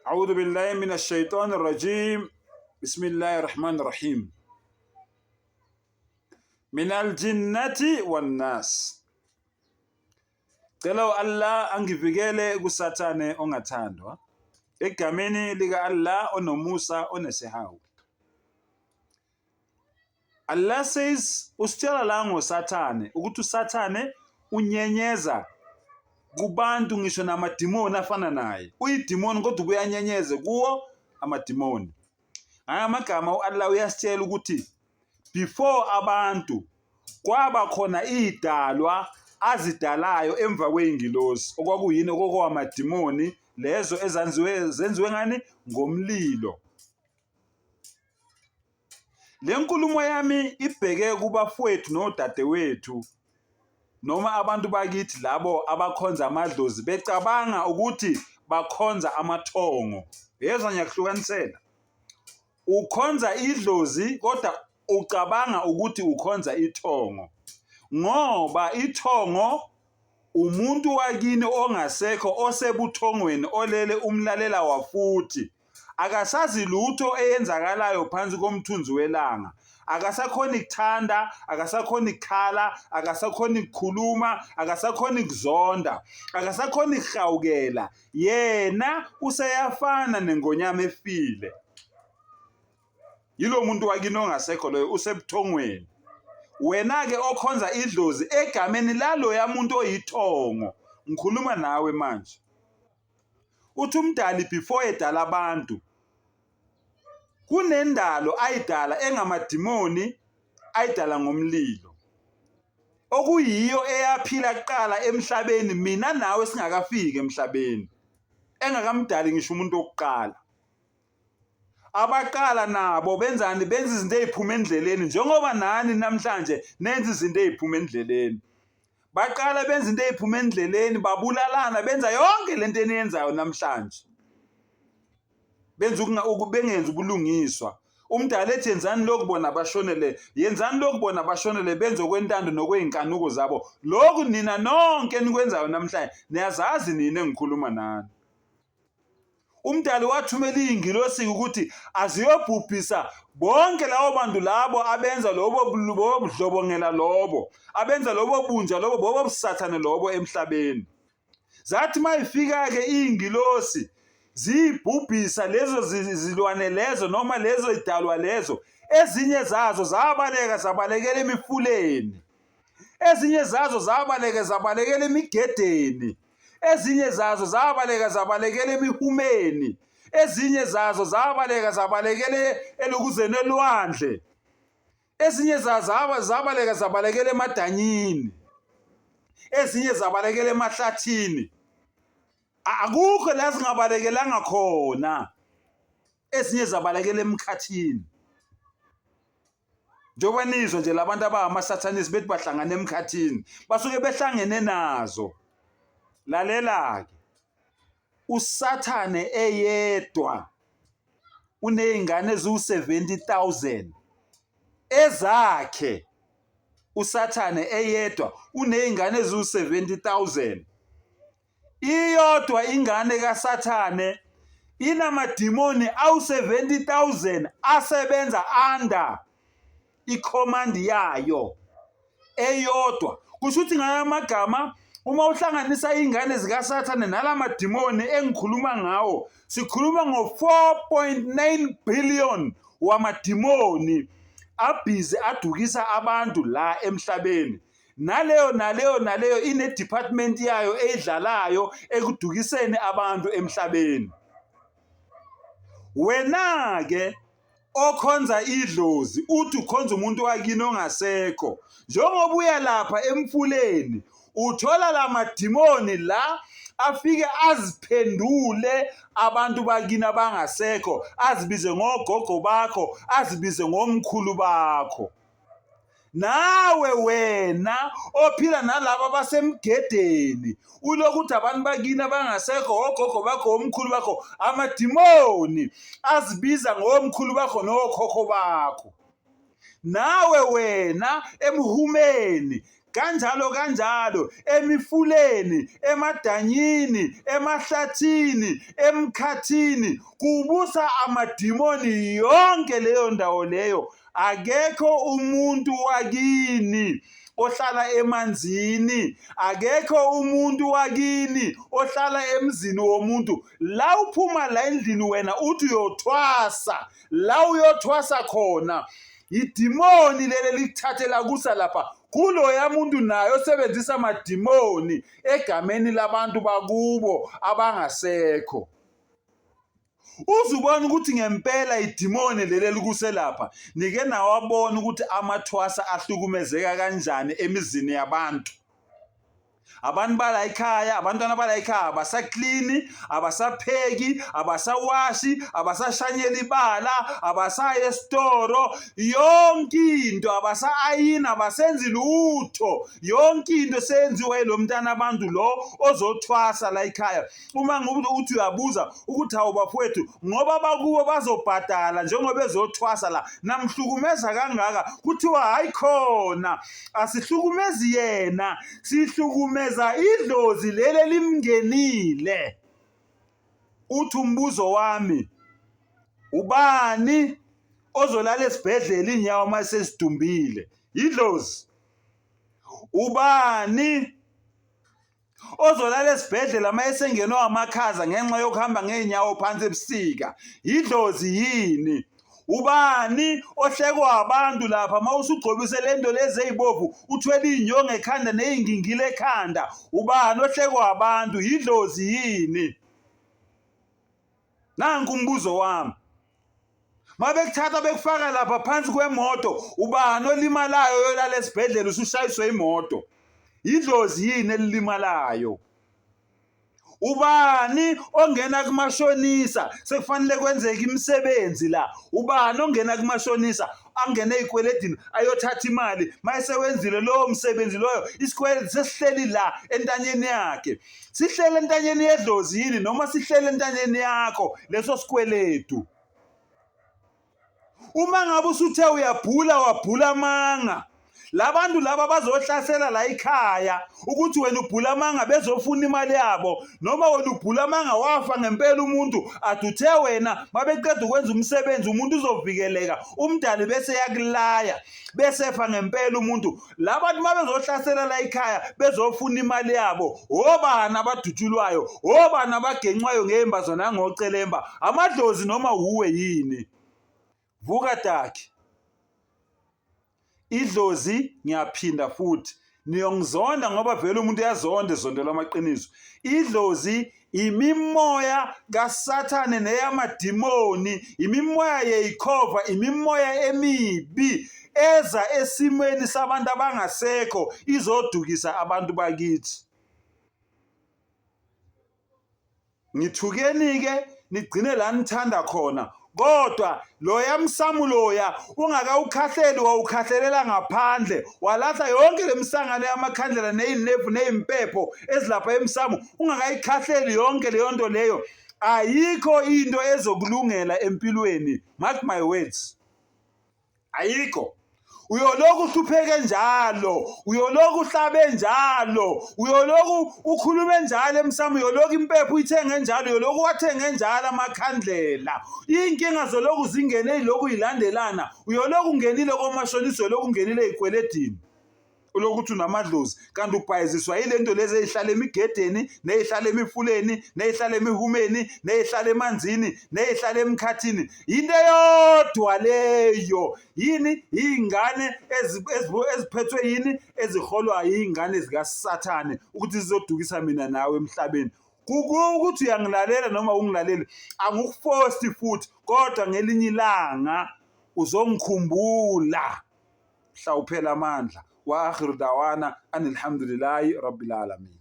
A'udhu billahi minash shaitani rajim. Bismillahir Rahmanir Rahim. Minal jinnati wan nas. Cela u-Allah angivikele kuSathane ongathandwa. Egameni lika Allah onomusa onesihawu. Allah says usitshela la ngoSathane ukuthi uSathane unyenyeza kubantu ngisho namadimoni afana naye. Uyidimoni kodwa ubuye anyenyeze kuwo amadimoni. Ngaya amagama u-Allah uyasitshela ukuthi before abantu kwaba khona idalwa azidalayo emva kweyingilosi okwakuyini okokwamadimoni lezo ezanziwe zenziwe ngani ngomlilo. Le nkulumo yami ibheke kubafowethu nodadewethu noma abantu bakithi labo abakhonza amadlozi becabanga ukuthi bakhonza amathongo. Yezwa ngiyakuhlukanisela. Ukhonza idlozi kodwa ucabanga ukuthi ukhonza ithongo ngoba ithongo umuntu wakini ongasekho osebuthongweni olele umlalela wafuthi. Akasazi lutho eyenzakalayo phansi komthunzi welanga. Akasakhoni kuthanda, akasakhoni kukhala, akasakhoni kukhuluma, akasakhoni kuzonda, akasakhoni kuhawukela. Yena useyafana nengonyama efile. Yilo muntu wakini ongasekho loyo usebuthongweni. Wena-ke okhonza idlozi egameni laloya muntu oyithongo, ngikhuluma nawe manje. Uthi uMdali before edala abantu kunendalo ayidala engamadimoni ayidala ngomlilo okuyiyo eyaphila kuqala emhlabeni mina nawe singakafiki emhlabeni engakamdali ngisho umuntu wokuqala. Abaqala nabo benzani? Benza izinto ey'phuma endleleni njengoba nani namhlanje nenza izinto ey'phuma endleleni. Baqala benza into ey'phuma endleleni, babulalana, benza yonke le nto eniyenzayo namhlanje. Benza bengenzi ubulungiswa. Umdala ethi yenzani lokhu bona bashonele, yenzani lokhu bona bashonele, benze okwentando nokwey'nkanuko zabo. Lokhu nina nonke enikwenzayo namhlanje niyazazi nina engikhuluma nani. Umdali wathumela iy'ngilosi ukuthi aziyobhubhisa bonke labo bantu labo abenza lobo budlobongela lobo, abenza lobo bunja lobo, bobo busathane lobo emhlabeni. Zathi uma ifika-ke iy'ngilosi ziyibhubhisa lezo zilwane lezo noma lezo zidalwa lezo, ezinye zazo zabaleka zabalekela emifuleni, ezinye zazo zabaleka zabalekela emigedeni. Ezinye zazo zabaleka zabalekela emihumeni, ezinye zazo zabaleka zabalekela elukuzeni elwandle, ezinye zazo zabaleka zabalekela emadanyini, ezinye zabalekela emahlathini. Akukho la zingabalekelanga khona, ezinye zabalekela emkhathini. Njengoba nizwa nje labantu abangama-satanist bethi bahlangana emkhathini, basuke behlangene nazo. Lalela-ke, uSathane eyedwa uney'ngane eziwu-70 000 ezakhe. USathane eyedwa uney'ngane eziwu-70 000. Iyodwa ingane kaSathane inamadimoni awu-70,000 asebenza under i-command yayo eyodwa. Kusho ukuthi ngayo amagama uma uhlanganisa iy'ngane zikaSathane nala madimoni engikhuluma ngawo, sikhuluma ngo-4.9 billion wamadimoni abhizi adukisa abantu la emhlabeni. Naleyo naleyo naleyo ine-department yayo eyidlalayo ekudukiseni abantu emhlabeni. Wena-ke okhonza idlozi uthi ukhonza umuntu wakini ongasekho, njengoba uya lapha emfuleni uthola la madimoni la afike aziphendule abantu bakini abangasekho, azibize ngogogo bakho, azibize ngomkhulu bakho. Nawe wena ophila nalaba abasemgedeni ulokhu uthi abantu bakini abangasekho ogogo bakho omkhulu bakho amadimoni azibiza ngomkhulu bakho nokhokho bakho. Nawe wena emhumeni Kanjalo kanjalo emifuleni, emadanyini, emahlathini, emkhathini kubusa amadimoni yonke leyo ndawo leyo. Akekho umuntu wakini ohlala emanzini, akekho umuntu wakini ohlala emzini womuntu. La uphuma la endlini wena uthi uyothwasa, la uyothwasa khona idimoni leli likuthathela kusa lapha kuloya muntu naye osebenzisa amadimoni egameni labantu bakubo abangasekho. Uze ubone ukuthi ngempela idimoni leli elikuse lapha. Nike nawabona ukuthi amathwasa ahlukumezeka kanjani emizini yabantu. Abantu bala ekhaya, abantwana bala ekhaya abasaklini, abasapheki, abasawashi, abasashanyeli ibala, abasayi esitoro, yonke into abasa-ayini, abasenzi lutho. Yonke into seyenziwa yilo mntana abantu lo ozothwasa la ekhaya. Uma uthi uyabuza ukuthi hawu bafowethu ngoba bakubo bazobhadala njengoba ezothwasa la namhlukumeza kangaka kuthiwa hayi khona asihlukumezi yena sihlukumeza idlozi leli elimngenile. Uthi umbuzo wami ubani ozolala esibhedlela inyawo uma sesidumbile? Yidlozi. Ubani ozolala esibhedlela uma esengenwa amakhaza ngenxa yokuhamba ngey'nyawo phansi ebusika? Yidlozi yini? Ubani ohlekwa abantu lapha uma usugcobise le nto lezi ey'bovu uthwele iy'nyongo ekhanda ney'ngingile ekhanda? Ubani ohlekwa abantu? Yidlozi yini? Nanku umbuzo wami. Mabekuthatha bekufaka lapha phansi kwemoto, ubani olimalayo oyolala esibhedlela usushayiswe imoto? Yidlozi yini elilimalayo? Ubani ongena kumashonisa sekufanele kwenzeke imisebenzi la? Ubani ongena kumashonisa angene ey'kweledini ayothatha imali mayesewenzile lowo msebenzi loyo isikweletu sesihleli la entanyeni yakhe? Sihlele entanyeni yedlozi yini noma sihlele entanyeni yakho leso sikweletu? Uma ngabe usuthe uyabhula wabhula amanga, labantu laba bazohlasela la ikhaya ukuthi wena ubhula amanga bezofuna imali yabo, noma wena ubhula amanga wafa ngempela umuntu aduthe wena mabeqeda ukwenza umsebenzi umuntu uzovikeleka umdali bese yakulaya bese efa ngempela umuntu. Labantu mabezohlasela la ikhaya bezofuna imali yabo, obani abadutshulwayo, obani abagencwayo ngey'mbazo nangocelemba, amadlozi noma wuwe yini? Vuka Taki. Idlozi ngiyaphinda futhi niyongizonda ngoba vele umuntu uyazonda ezondelwa amaqiniso. Idlozi imimoya kaSathane neyamadimoni, imimoya yeyikhova, imimoya emibi eza esimweni sabantu abangasekho izodukisa abantu bakithi. Ngithukeni-ke nigcine la nithanda khona kodwa loya msamu loya ungakawukhahleli wawukhahlelela ngaphandle walahla yonke le misangano yamakhandlela ney'nefu ney'mpepho ezilapha emsamo ungakayikhahleli yonke leyo nto leyo ayikho into ezokulungela empilweni mark my words ayikho uyoloku uhlupheke njalo uyoloku uhlabe njalo uyoloku ukhulume njalo emsamo uyoloku impepho uyithenge njalo uyoloku wathenge njalo amakhandlela iy'nkinga zoloku zingene yiloku yilandelana uyoloku ungenile komashonisa uyoloku ungenile ey'kweledini ulokuthi uthi unamadlozi kanti ubhayiziswa yile nto lezi ezihlala emigedeni nezihlala emifuleni nezihlala emihumeni nezihlala emanzini nezihlala emkhathini yinto eyodwa leyo yini iy'ngane eziphethwe yini eziholwa yiy'ngane zikasathane ukuthi zizodukisa mina nawe emhlabeni ukuthi uyangilalela noma ungilaleli angikufosti futhi kodwa ngelinye ilanga uzongikhumbula mhla uphela amandla wa akhiru dawana anilhamdulillahi rabbil alamin.